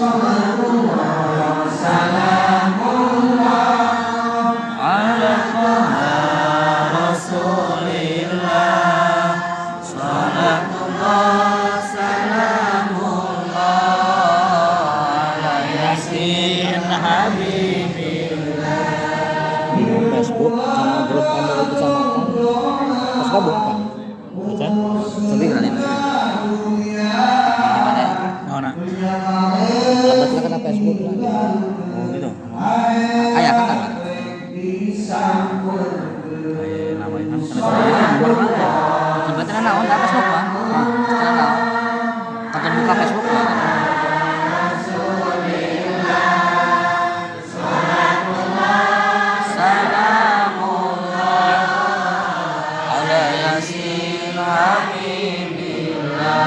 Salatullah salamullah ala Toha Rasulillah. Salatullah salamullah ala Yasin Habibillah. Facebook sama grup MUI kecamatan pas gabung apa? Baca? Sedih kali ini. Gimana ya? Oh, nah. Lebatnya kena Facebook lagi. Oh gitu. Ayah kan kan? Kayak namanya kan karena saya nomor kan ya. Lebatnya naon ka Facebook mah? Setelah naon? Kantor buka Facebook mah. Salamullah ala Yasin Habibillah.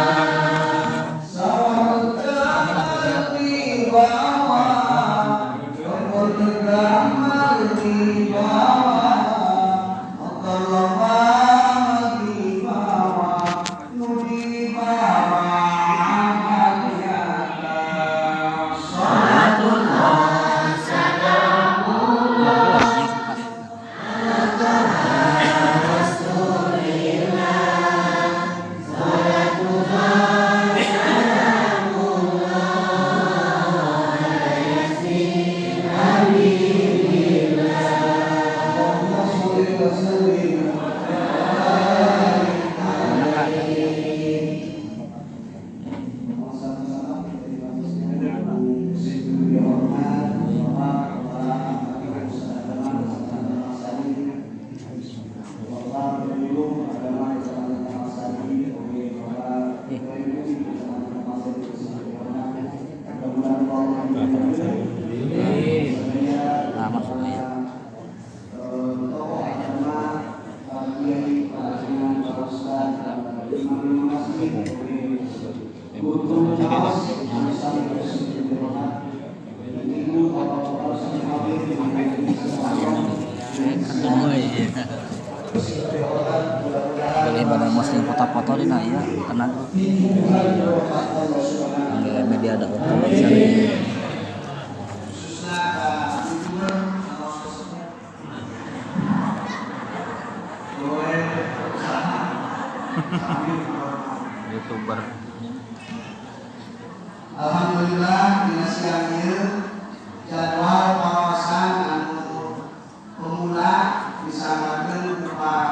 Nah, maksudnya ya. Boleh pada posting foto-foto di nah ya, tenang. Nggak media ada foto bisa. YouTuber. Alhamdulillah dina siang ieu jadwal pengawasan anu pemula disanggakeun ku Pak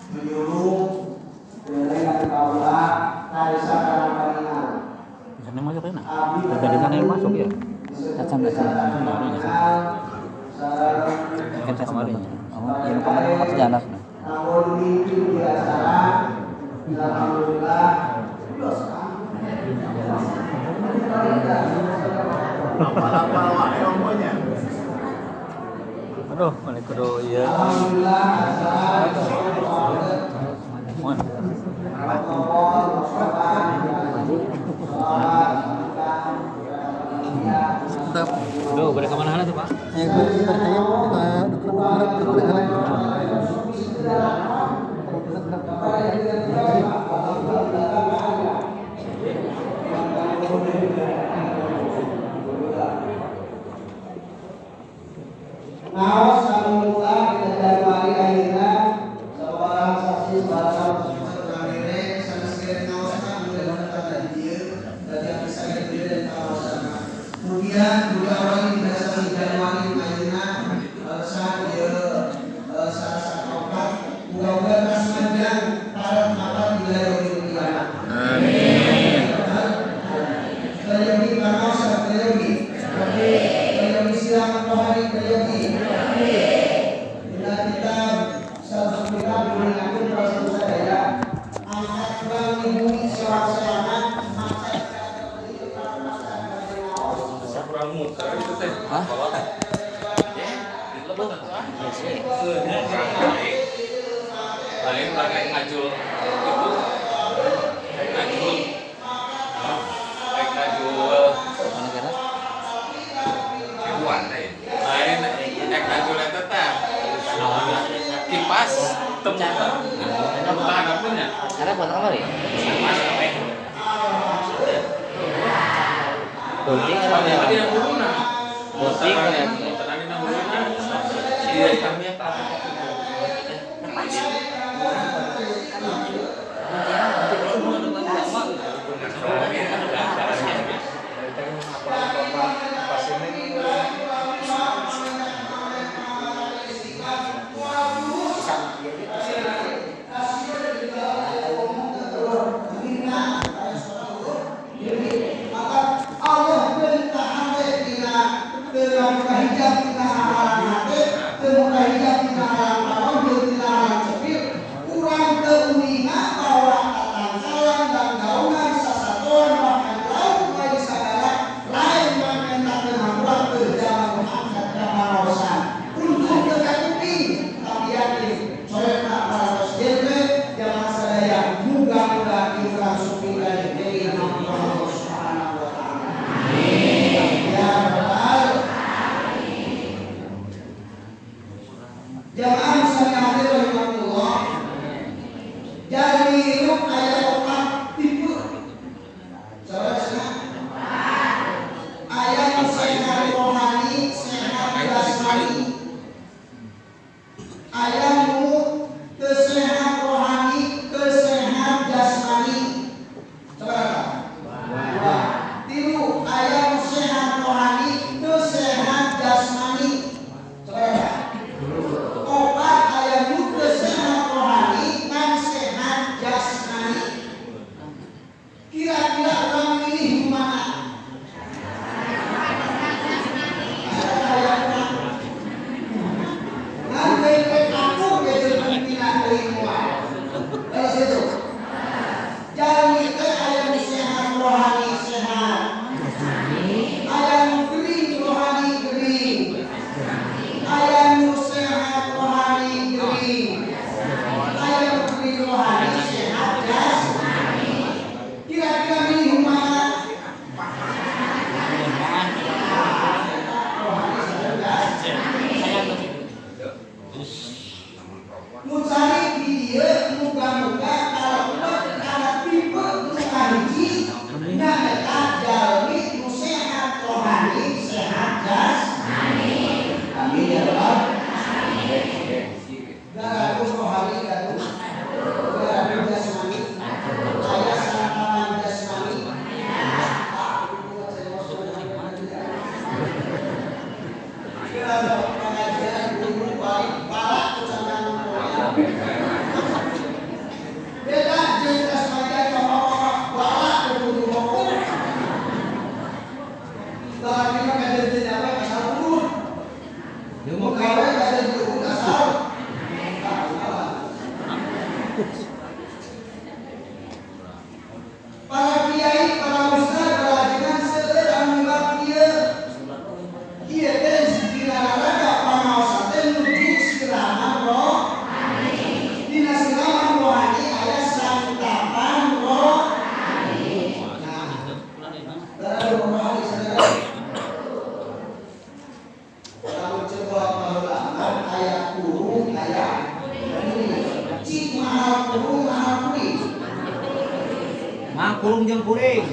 penyuluh dari kaula ka Desa Karangpaningan. Sana masuk ya nak? Dari sana yang masuk ya? Cacan cacan. Baru ya. Kan saya kemarin. Oh, iya kemarin mau jalan. Namun mimpi di acara alhamdulillah. Aduh, mana kudu ieu. Alhamdulillah acara Mun. Mantap. Duh, pada kemana tuh, Pak? Ya, gue bertanya kita Ngaos anu mula dina Januari ayeuna seorang saksi bakal kamere sanes ngaos anu datang di dieu dari abdi saya dieu dan kawasan. Kemudian diawali dina sasi Januari ayeuna saat ieu saat opat mudah-mudahan terus manjang para mata di yaumil kiamat. Amin. Prayogi pangaos prayogi. Prayogi siang hari prayogi. Dina kitab salah satu kitab mengaku proses sadaya angkat bang di bumi sewang-sewangan maka Hah? Lain pakai ngajul itu ngajul kayak ngajul Mana kira? hewan lain ek ngajul eta teh kipas temu tahan apanya Karena buat kamar ya? sama sampai Boting Ternyata dina huluna. Boting Tenang dina huluna. Iya, kami apa Kurung jeung kuring.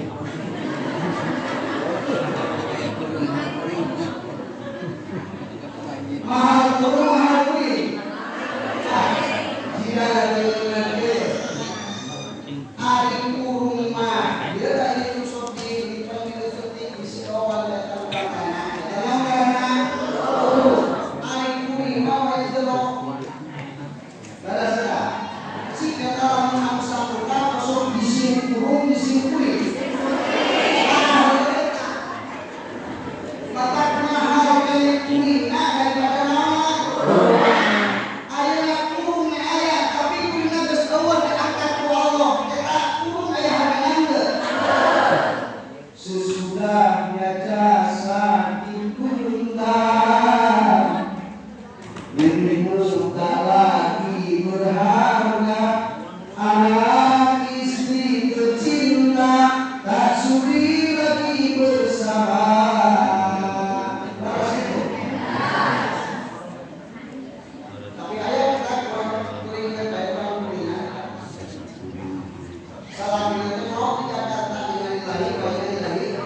Mahal kurung mahal kuring. Jika ari kurung mah dia tadi sok di di sekolah datang kana. Dalam kana ari kuring mah we jero. Balas eta. Cik eta lamun anu saputar sok dising kurung dising kuring. Matak mahal kuringna daripada naon? Ayeuna kurung aya tapi kuringna geus eueuh diangkat ku Allah. Eta kurung aya hargana teu? Sesudahnya jasad dikuntang, dirimu tak lagi berharga, anak istri tercinta tak sudi lagi bersama. Tapi ayah kita kuring teh bae urang kuringan. Salah dina teh mau di Jakarta dina lillahi wa inna ilaihi.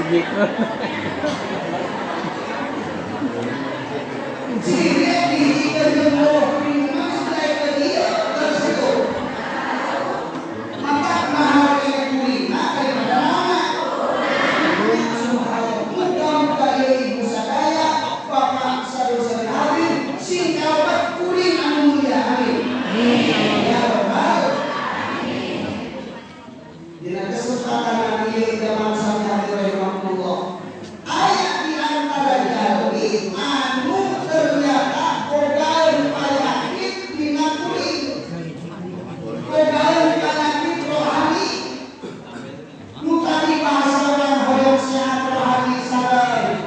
Sehingga dihijikeun jeung roh kuring mah sudah ke dieu terus itu. Maka mahal keneh kuringna daripada naonna. Subhanallah, mudah-mudahan ieu ibu sadaya, bapak sadaya hadir, sing kaobat kuring anu mulia, amin. Ya rabbal alamin. Dina kesempatan anu ieu zaman sami hadir rahimakumullah. Aya di antara jalmi anu ternyata bogaeun panyakit dina kuring. Bogaeun panyakit rohani. Nu tadi bahasa urang hoyong sehat rohani sadar.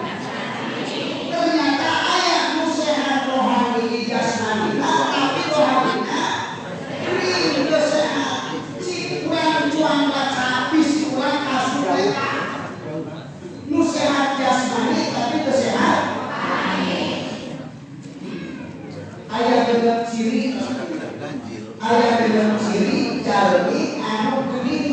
Ternyata aya nu sehat rohani di jasmanina tapi rohanina kuring teu sehat. Cik urang cuang kacapi si urang asup eta. Nu sehat jasmani tapi teu sehat. Aya genep ciri, aya genep ciri jalmi anu geuning.